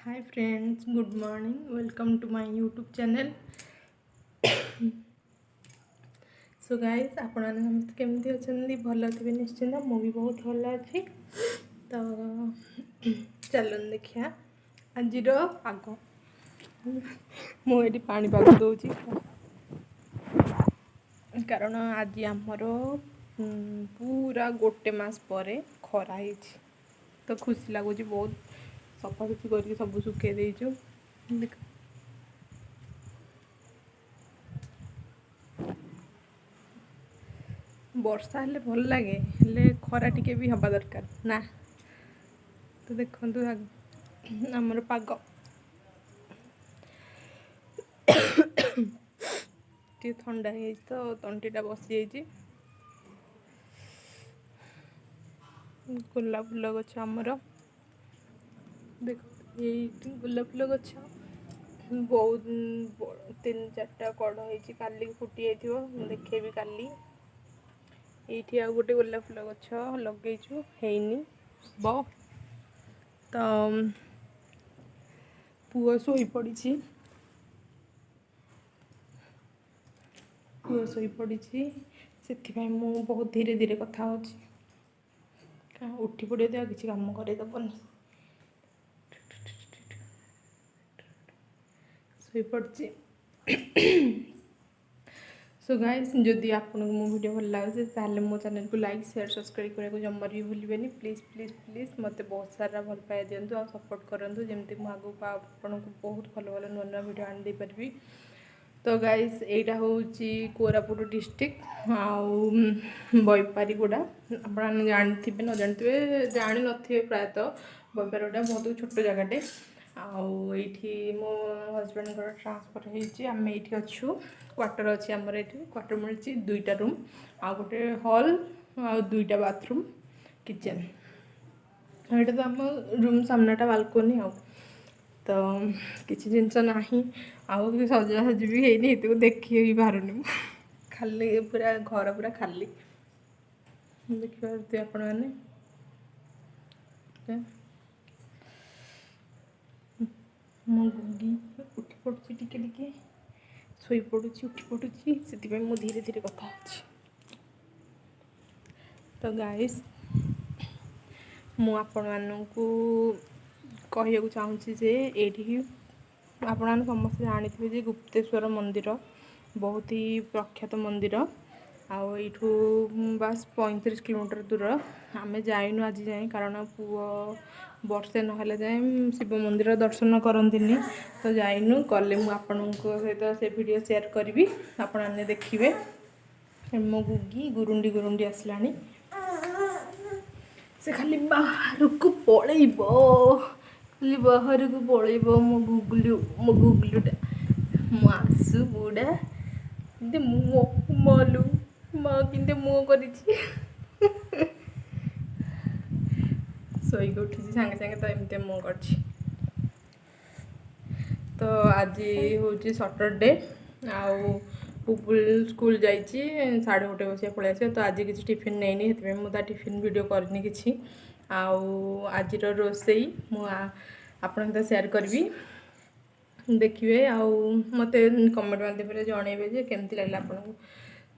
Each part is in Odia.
Hi friends, good morning. Welcome to my YouTube channel. So guys, ଆପଣମାନେ ସମସ୍ତେ କେମିତି ଅଛନ୍ତି? ଭଲ ଥିବେ ନିଶ୍ଚିନ୍ତ। ମୁଁ ବି ବହୁତ ଭଲ ଅଛି। ତ ଚାଲନ୍ତୁ ଦେଖିବା ଆଜିର ପାଗ। ମୁଁ ଏଠି ପାଣିପାଗ ଦେଉଛି, କାରଣ ଆଜି ଆମର ପୁରା ଗୋଟେ ମାସ ପରେ ଖରା ହେଇଛି, ତ ଖୁସି ଲାଗୁଛି ବହୁତ। ସଫାସୁଫି କରିକି ସବୁ ଶୁଖେଇ ଦେଇଛୁ। ଦେଖ, ବର୍ଷା ହେଲେ ଭଲ ଲାଗେ, ହେଲେ ଖରା ଟିକେ ବି ହେବା ଦରକାର ନା। ତ ଦେଖନ୍ତୁ ଆମର ପାଗ। ଟିକେ ଥଣ୍ଡା ହେଇଯାଇଛି ତ ତଣ୍ଟିଟା ବସିଯାଇଛି। ଗୋଲାପ ଫୁଲ ଗଛ ଆମର ଦେଖ, ଏଇଠି ଗୋଲାପ ଫୁଲ ଗଛ ବହୁତ, ତିନି ଚାରିଟା କଢ଼ ହେଇଛି। କାଲି ଫୁଟି ଯାଇଥିବ, ମୁଁ ଦେଖେଇବି କାଲି। ଏଇଠି ଆଉ ଗୋଟେ ଗୋଲାପ ଫୁଲ ଗଛ ଲଗେଇଛୁ, ହେଇନି ବ। ତ ପୁଅ ଶୋଇପଡ଼ିଛି, ପୁଅ ଶୋଇପଡ଼ିଛି, ସେଥିପାଇଁ ମୁଁ ବହୁତ ଧୀରେ ଧୀରେ କଥା ହେଉଛି। ଉଠି ପଡ଼ିବ ତ ଆଉ କିଛି କାମ କରେଇଦେବନି। ଶୋଇପଡ଼ିଛି। ସୋ ଗାଇସ୍, ଯଦି ଆପଣଙ୍କୁ ମୋ ଭିଡ଼ିଓ ଭଲ ଲାଗୁଛି, ତାହେଲେ ମୋ ଚ୍ୟାନେଲକୁ ଲାଇକ୍, ସେୟାର, ସବସ୍କ୍ରାଇବ୍ କରିବାକୁ ଜମାରୁ ବି ଭୁଲିବେନି। ପ୍ଲିଜ୍, ପ୍ଲିଜ୍, ପ୍ଲିଜ୍ ମୋତେ ବହୁତ ସାରା ଭଲ ପାଇବା ଦିଅନ୍ତୁ ଆଉ ସପୋର୍ଟ କରନ୍ତୁ, ଯେମିତି ମୁଁ ଆଗକୁ ଆପଣଙ୍କୁ ବହୁତ ଭଲ ଭଲ ନୂଆ ନୂଆ ଭିଡ଼ିଓ ଆଣି ଦେଇପାରିବି। ତ ଗାଇସ୍, ଏଇଟା ହେଉଛି କୋରାପୁଟ ଡିଷ୍ଟ୍ରିକ୍ଟ ଆଉ ବୈପାରିଗୁଡ଼ା। ଆପଣ ଜାଣିଥିବେ, ନ ଜାଣିଥିବେ, ଜାଣିନଥିବେ ପ୍ରାୟତଃ। ବୈପାରିଗୁଡ଼ା ବହୁତ ଛୋଟ ଜାଗାଟେ ଆଉ ଏଇଠି ମୋ ହଜବେଣ୍ଡଙ୍କର ଟ୍ରାନ୍ସଫର୍ ହେଇଛି। ଆମେ ଏଇଠି ଅଛୁ। କ୍ୱାର୍ଟର ଅଛି ଆମର ଏଇଠି। କ୍ୱାର୍ଟର ମିଳିଛି, ଦୁଇଟା ରୁମ୍ ଆଉ ଗୋଟେ ହଲ୍ ଆଉ ଦୁଇଟା ବାଥରୁମ୍, କିଚେନ୍। ଏଇଟା ତ ଆମ ରୁମ୍ ସାମ୍ନାଟା ବାଲକୋନି। ଆଉ ତ କିଛି ଜିନିଷ ନାହିଁ ଆଉ କିଛି ସଜାସଜି ବି ହେଇନି, ଏତକୁ ଦେଖି ବି ପାରୁନି ମୁଁ। ଖାଲି ପୁରା ଘର ପୁରା ଖାଲି ଦେଖିପାରୁଥିବେ ଆପଣମାନେ। ମୋ ଗୁଗି ଉଠି ପଡ଼ୁଛି, ଟିକେ ଟିକେ ଶୋଇପଡ଼ୁଛି, ଉଠି ପଡ଼ୁଛି, ସେଥିପାଇଁ ମୁଁ ଧୀରେ ଧୀରେ କଥା ହେଉଛି। ତ ଗାଇସ୍, ମୁଁ ଆପଣମାନଙ୍କୁ କହିବାକୁ ଚାହୁଁଛି ଯେ ଏଇଠିକି ଆପଣମାନେ ସମସ୍ତେ ଜାଣିଥିବେ ଯେ ଗୁପ୍ତେଶ୍ୱର ମନ୍ଦିର ବହୁତ ହି ପ୍ରଖ୍ୟାତ ମନ୍ଦିର ଆଉ ଏଇଠୁ ବାସ୍ 35 କିଲୋମିଟର ଦୂର। ଆମେ ଯାଇନୁ ଆଜି ଯାଏଁ, କାରଣ ପୁଅ ବର୍ଷେ ନହେଲେ ଯାଏଁ ଶିବ ମନ୍ଦିର ଦର୍ଶନ କରନ୍ତିନି, ତ ଯାଇନୁ। ଗଲେ ମୁଁ ଆପଣଙ୍କ ସହିତ ସେ ଭିଡ଼ିଓ ସେୟାର କରିବି, ଆପଣମାନେ ଦେଖିବେ। ମୋ ଗୁଗି ଗୁରୁଣ୍ଡି ଗୁରୁଣ୍ଡି ଆସିଲାଣି। ସେ ଖାଲି ବାହାରକୁ ପଳେଇବ, ଖାଲି ବାହାରକୁ ପଳେଇବ। ମୋ ଗୁଗୁଲୁ, ମୋ ଗୁଗୁଲୁଟା, ମୋ ଆସୁ ବୁଢ଼ା କେମିତି ମୁହଁ ମଲୁ ମା, କେମିତି ମୁହଁ କରିଛି। ଶୋଇକି ଉଠିଛି ସାଙ୍ଗେ ସାଙ୍ଗେ ତ ଏମିତି ମୁହଁ କରିଛି। ତ ଆଜି ହେଉଛି ସଟରଡେ ଆଉ ପୁପୁଲ ସ୍କୁଲ ଯାଇଛି। 1:30 ବସିବା ପଳେଇ ଆସିବ। ତ ଆଜି କିଛି ଟିଫିନ୍ ନେଇନି, ସେଥିପାଇଁ ମୁଁ ତା ଟିଫିନ୍ ଭିଡ଼ିଓ କରିନି କିଛି। ଆଉ ଆଜିର ରୋଷେଇ ମୁଁ ଆପଣଙ୍କ ସହିତ ସେୟାର କରିବି, ଦେଖିବେ ଆଉ ମୋତେ କମେଣ୍ଟ ମାଧ୍ୟମରେ ଜଣେଇବେ ଯେ କେମିତି ଲାଗିଲା ଆପଣଙ୍କୁ।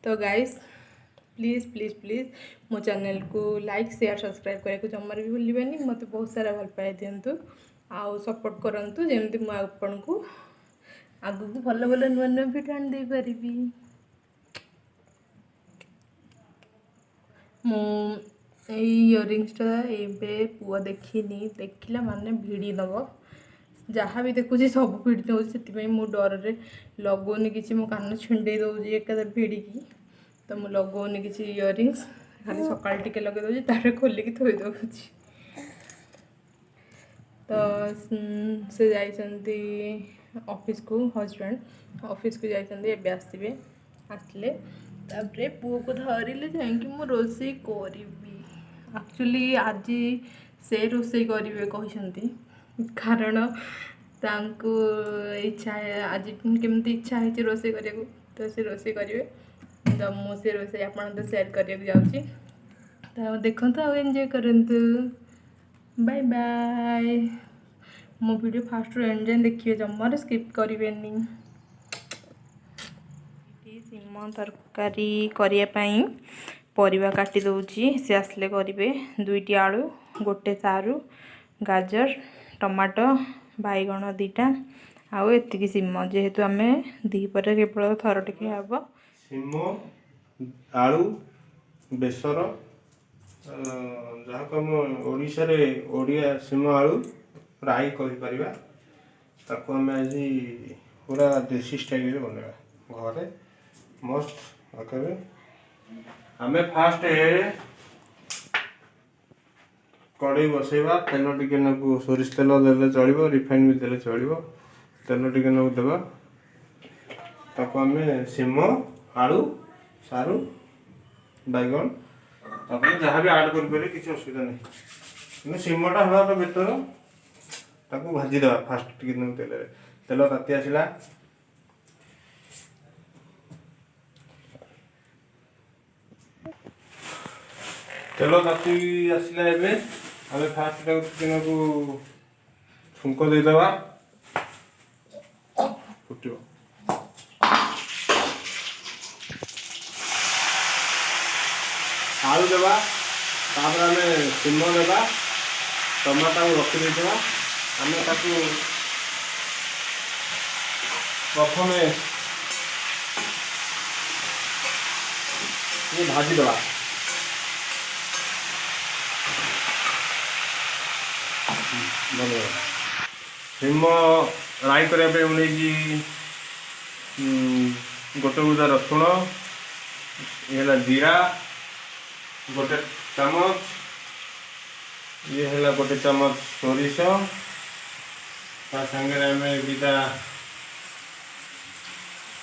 ତ ଗାଇସ୍, ପ୍ଲିଜ୍, ପ୍ଲିଜ୍, ପ୍ଲିଜ୍ ମୋ ଚ୍ୟାନେଲକୁ ଲାଇକ୍, ସେୟାର, ସବସ୍କ୍ରାଇବ୍ କରିବାକୁ ଜମାରୁ ବି ଭୁଲିବେନି। ମୋତେ ବହୁତ ସାରା ଭଲ ପାଇବା ଦିଅନ୍ତୁ ଆଉ ସପୋର୍ଟ କରନ୍ତୁ, ଯେମିତି ମୁଁ ଆପଣଙ୍କୁ ଆଗକୁ ଭଲ ଭଲ ନୂଆ ନୂଆ ଭିଡ଼ିଓ ଆଣି ଦେଇପାରିବି। ମୁଁ ଏଇ ଇୟରିଙ୍ଗସଟା ଏବେ ପୁଅ ଦେଖିନି, ଦେଖିଲା ମାନେ ଭିଡ଼ି ଦେବ। ଯାହା ବି ଦେଖୁଛି ସବୁ ଭିଡ଼ି ଦେଉଛି। ସେଥିପାଇଁ ମୁଁ ଡରରେ ଲଗଉନି କିଛି। ମୋ କାନ ଛିଣ୍ଡେଇ ଦେଉଛି ଏକାଥରେ ଭିଡ଼ିକି। ତ ମୁଁ ଲଗଉନି କିଛି ଇୟରିଙ୍ଗସ୍, ଖାଲି ସକାଳେ ଟିକେ ଲଗେଇ ଦେଉଛି, ତାପରେ ଖୋଲିକି ଥୋଇ ଦେଉଛି। ତ ସେ ଯାଇଛନ୍ତି ଅଫିସକୁ, ହଜବେଣ୍ଡ ଅଫିସକୁ ଯାଇଛନ୍ତି, ଏବେ ଆସିବେ। ଆସିଲେ ତାପରେ ପୁଅକୁ ଧରିଲେ ଯାଇକି ମୁଁ ରୋଷେଇ କରିବି। ଆକ୍ଚୁଆଲି ଆଜି ସେ ରୋଷେଇ କରିବେ କହିଛନ୍ତି, କାରଣ ତାଙ୍କୁ ଇଚ୍ଛା, ଆଜି କେମିତି ଇଚ୍ଛା ହେଇଛି ରୋଷେଇ କରିବାକୁ, ତ ସେ ରୋଷେଇ କରିବେ। ତ ମୁଁ ସେ ରୋଷେଇ ଆପଣଙ୍କ ସେୟାର କରିବାକୁ ଯାଉଛି। ତ ଦେଖନ୍ତୁ ଆଉ ଏନ୍ଜୟ କରନ୍ତୁ। Bye bye. ମୋ ଭିଡ଼ିଓ ଫାଷ୍ଟରୁ ଏଣ୍ଡ ଯାଏଁ ଦେଖିବେ, ଜମାରୁ ସ୍କିପ୍ କରିବେନି। ଏଠି ଶିମ ତରକାରୀ କରିବା ପାଇଁ ପରିବା କାଟି ଦେଉଛି, ସେ ଆସିଲେ କରିବେ। ଦୁଇଟି ଆଳୁ, ଗୋଟେ ସାରୁ, ଗାଜର, ଟମାଟୋ, ବାଇଗଣ 2ଟା ଆଉ ଏତିକି ଶିମ। ଯେହେତୁ ଆମେ ଦ୍ୱିପହରେ କେବଳ ଥର ଟିକେ ହେବ। ଶିମ ଆଳୁ ବେସର, ଯାହାକୁ ଆମ ଓଡ଼ିଶାରେ ଓଡ଼ିଆ ଶିମ ଆଳୁ ରାଇ କହିପାରିବା, ତାକୁ ଆମେ ଆଜି ପୁରା ଦେଶୀ ଷ୍ଟାଇଲରେ ବନେଇବା ଘରେ ମସ୍ତ ଆକାରରେ। ଆମେ ଫାଷ୍ଟ କଡ଼େଇ ବସେଇବା। ତେଲ ଟିକେ ନାକୁ, ସୋରିଷ ତେଲ ଦେଲେ ଚଳିବ, ରିଫାଇନ୍ ବି ଦେଲେ ଚଳିବ। ତେଲ ଟିକେ ନାକୁ ଦେବା। ତାକୁ ଆମେ ଶିମ, ଆଳୁ, ସାରୁ, ବାଇଗଣ, ଆପଣ ଯାହା ବି ଆଡ଼୍ କରିପାରିବେ, କିଛି ଅସୁବିଧା ନାହିଁ। କିନ୍ତୁ ଶିମଟା ହେବା ତ ବେଟର। ତାକୁ ଭାଜିଦେବା ଫାଷ୍ଟ ଟିକେ ନାକୁ ତେଲରେ। ତେଲ ତାତି ଆସିଲା। ତେଲ ତାତି ଆସିଲା। ଏବେ ଆମେ ଫାଷ୍ଟ ତାକୁ ଟିକେ ନାକୁ ଛୁଙ୍କ ଦେଇଦେବା, ଫୁଟିବ। ଆଳୁ ଦେବା, ତାପରେ ଆମେ ଶିମ ଦେବା, ଟମାଟୋ ରଖିଦେଇଥିବା। ଆମେ ତାକୁ ପ୍ରଥମେ ଟିକେ ଭାଜିଦେବା। ଧନ୍ୟବାଦ। ଶିମ ରାଇ କରିବା ପାଇଁ ମୁଁ ନେଇଛି ଗୋଟେ ବୁଦା ରସୁଣ, ଇଏ ହେଲା ଜିରା ଗୋଟେ ଚାମଚ, ଇଏ ହେଲା ଗୋଟେ ଚାମଚ ସୋରିଷ। ତା ସାଙ୍ଗରେ ଆମେ 2ଟା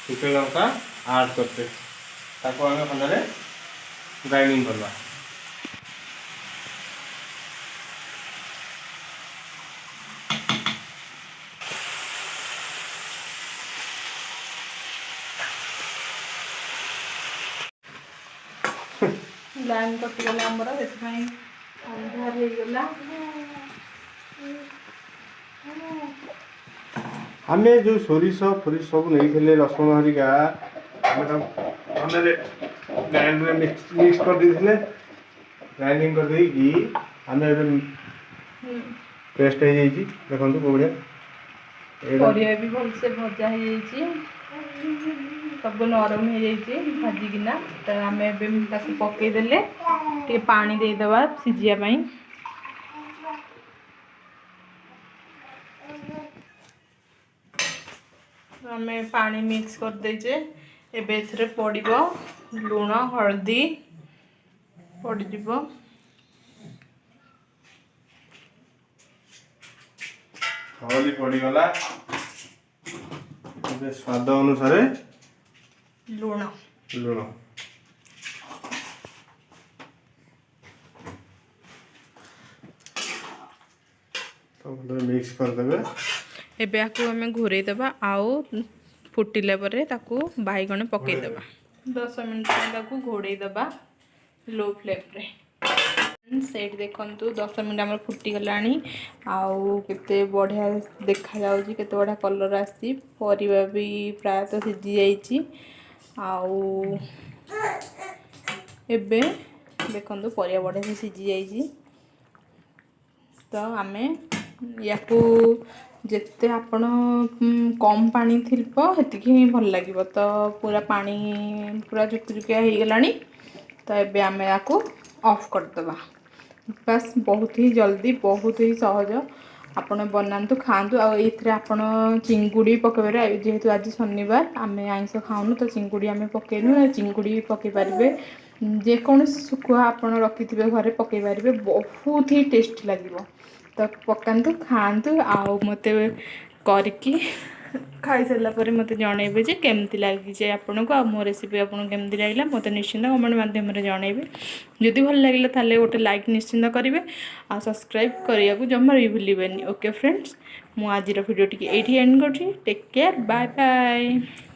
ଶୁଖିଲା ଲଙ୍କା ଆଡ଼୍ କରିଛେ। ତାକୁ ଆମେ ଭଲରେ ଗ୍ରାଇଣ୍ଡିଙ୍ଗ କରିବା। ଲାଇନ୍ କଟିଗଲା ଆମର, ସେଥିପାଇଁ ଅନ୍ଧାର ହେଇଗଲା। ଆମେ ଯେଉଁ ସୋରିଷ ଫୋରିଷ ସବୁ ନେଇଥିଲେ, ରସୁଣ ହରିକା, ଆମେ ତାକୁ ଭଲରେ ଗ୍ରାଇଣ୍ଡରରେ ମିକ୍ସ କରିଦେଇଥିଲେ। ଗ୍ରାଇଣ୍ଡିଙ୍ଗ କରିଦେଇକି ଆମେ ଏବେ ପେଷ୍ଟ ହେଇଯାଇଛି, ଦେଖନ୍ତୁ ବଢ଼ିଆ ଏଇଟା। ପରିବା ବି ଭଲସେ ଭଜା ହେଇଯାଇଛି, ସବୁ ନରମ ହେଇଯାଇଛି ଭାଜିକିନା। ତ ଆମେ ଏବେ ତାକୁ ପକେଇଦେଲେ, ଟିକେ ପାଣି ଦେଇଦେବା ସିଝିବା ପାଇଁ। ଆମେ ପାଣି ମିକ୍ସ କରିଦେଇଛେ। ଏବେ ଏଥିରେ ପଡ଼ିବ ଲୁଣ, ହଳଦୀ ପଡ଼ିଯିବ। ହଳଦୀ ପଡ଼ିଗଲା। ଏବେ ସ୍ୱାଦ ଅନୁସାରେ ଲୁଣ। ଲୁଣ। ତ ଭଲରେ ମିକ୍ସ କରିଦେବେ। ଏବେ ଆକୁ ଆମେ ଘୋରେଇ ଦେବା ଆଉ ଫୁଟିଲା ପରେ ତାକୁ ବାଇଗଣ ପକେଇଦେବା। 10 ମିନିଟ୍ ପାଇଁ ତାକୁ ଘୋଡ଼େଇ ଦେବା ଲୋ ଫ୍ଲେମ୍ରେ। ସେଇଠି ଦେଖନ୍ତୁ, 10 ମିନିଟ୍ ଆମର ଫୁଟିଗଲାଣି ଆଉ କେତେ ବଢ଼ିଆ ଦେଖାଯାଉଛି, କେତେ ବଢ଼ିଆ କଲର୍ ଆସିଛି। ପରିବା ବି ପ୍ରାୟତଃ ସିଝି ଯାଇଛି। ଆଉ ଏବେ ଦେଖନ୍ତୁ, ପରିବା ବଢ଼ିଆ ସେ ସିଝି ଯାଇଛି। ତ ଆମେ ୟାକୁ ଯେତେ ଆପଣ କମ୍ ପାଣି ଥିବ, ସେତିକି ହିଁ ଭଲ ଲାଗିବ। ତ ପୁରା ପାଣି ପୁରା ଜୁକୁଜୁକିଆ ହେଇଗଲାଣି। ତ ଏବେ ଆମେ ୟାକୁ ଅଫ୍ କରିଦେବା। ବାସ୍, ବହୁତ ହି ଜଲ୍ଦି, ବହୁତ ହି ସହଜ। ଆପଣ ବନାନ୍ତୁ, ଖାଆନ୍ତୁ। ଆଉ ଏଇଥିରେ ଆପଣ ଚିଙ୍ଗୁଡ଼ି ପକାଇ ପାରିବେ। ଯେହେତୁ ଆଜି ଶନିବାର, ଆମେ ଆଇଁଷ ଖାଉନୁ, ତ ଚିଙ୍ଗୁଡ଼ି ଆମେ ପକେଇନୁ। ଚିଙ୍ଗୁଡ଼ି ପକାଇ ପାରିବେ, ଯେକୌଣସି ଶୁଖୁଆ ଆପଣ ରଖିଥିବେ ଘରେ ପକାଇ ପାରିବେ। ବହୁତ ହି ଟେଷ୍ଟି ଲାଗିବ। ତ ପକାନ୍ତୁ, ଖାଆନ୍ତୁ ଆଉ ମୋତେ କରିକି ଖାଇସାରିଲା ପରେ ମୋତେ ଜଣେଇବେ ଯେ କେମିତି ଲାଗିଛି ଆପଣଙ୍କୁ ଆଉ ମୋ ରେସିପି ଆପଣଙ୍କୁ କେମିତି ଲାଗିଲା, ମୋତେ ନିଶ୍ଚିନ୍ତ କମେଣ୍ଟ ମାଧ୍ୟମରେ ଜଣେଇବେ। ଯଦି ଭଲ ଲାଗିଲା, ତାହେଲେ ଗୋଟେ ଲାଇକ୍ ନିଶ୍ଚିନ୍ତ କରିବେ ଆଉ ସବସ୍କ୍ରାଇବ୍ କରିବାକୁ ଜମାରୁ ବି ଭୁଲିବେନି। ଓକେ ଫ୍ରେଣ୍ଡସ୍, ମୁଁ ଆଜିର ଭିଡ଼ିଓ ଟିକେ ଏଇଠି ଏଣ୍ଡ କରୁଛି। Take care, bye bye.